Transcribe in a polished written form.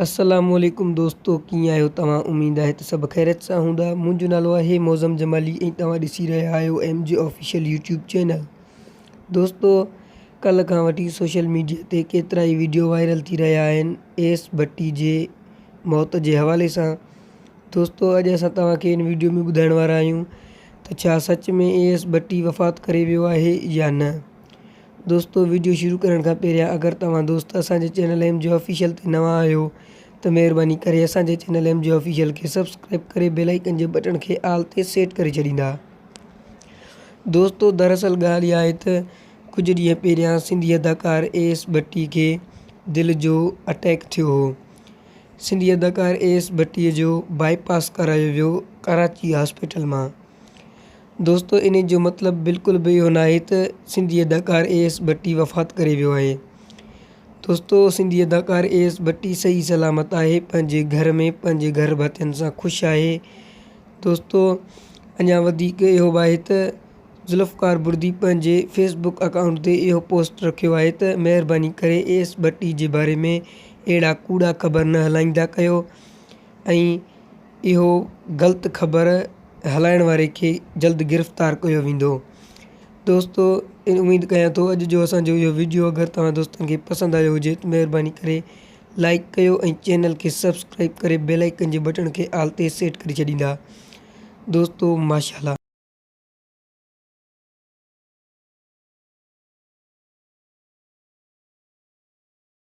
السلام عليڪم دوستو ڪيئن آهيو توهان اميد آهي ته سڀ خيريت سان هوندا منهنجو نالو آهي معظم جمالي ۽ توهان ڏسي رهيا آهيو M G official YouTube channel دوستو ڪلهه کان وٺي سوشل ميڊيا تي ڪيترا ئي ويڊيو وائرل ٿي رهيا آهن ايس ڀٽي جي موت جي حوالي سان دوستو اڄ اسان توهان کي ان ويڊيو ۾ ٻڌائڻ وارا آهيون ته ڇا سچ ۾ ايس ڀٽي وفات ڪري ويو آهي يا نه دوستو ويڊيو شروع ڪرڻ کان پهريان اگر توهان دوست اسان جي چينل ايم جي آفيشل تي نوان آهيو ته مهرباني ڪري اسان جي چينل ايم جي آفيشل کي سبسڪرائب ڪري بيل آئيڪن جي بٽڻ کي آل تي سيٽ ڪري ڇڏيندا. دوستو دراصل ڳالهه اها آهي ته ڪجهه ڏينهن پهريان سنڌي اداڪار اي ايس ڀٽي کي دل جو اٽيڪ ٿيو هو. سنڌي اداڪار اي ايس ڀٽي جو بائي پاس ڪرايو ويو ڪراچي هاسپيٽل مان. دوستو انهي جو مطلب بلڪل به اهو ناهي ته سنڌي اداڪار اي ايس ڀٽي وفات ڪري ويو آهي. دوستو سنڌي اداڪار اي ايس ڀٽي صحيح سلامت آهي پنهنجي گهر ۾ پنهنجي گهر ڀاتين سان خوش آهي. دوستو اڃا وڌيڪ اهو به آهي ته ذوالفقار بڙدي پنهنجي فيس بڪ اڪائونٽ تي اهو پوسٽ رکيو آهي ته مهرباني ڪري اي ايس ڀٽي جي باري ۾ اهڙا ڪوڙا خبر نه هلائيندا ڪيو ۽ اهو غلط خبر هلائڻ واري کي جلد گرفتار ڪيو ويندو. دوستو اميد ڪيان ٿو اڄ جو اسان جو اهو ويڊيو اگر توهان دوستن کي پسند آيو هجي ته مهرباني ڪري لائڪ ڪيو ۽ چينل کي سبسڪرائب ڪري بيل آئيڪن جي بٽڻ کي آل تي سيٽ ڪري ڇڏيندا دوستو ماشاءالله.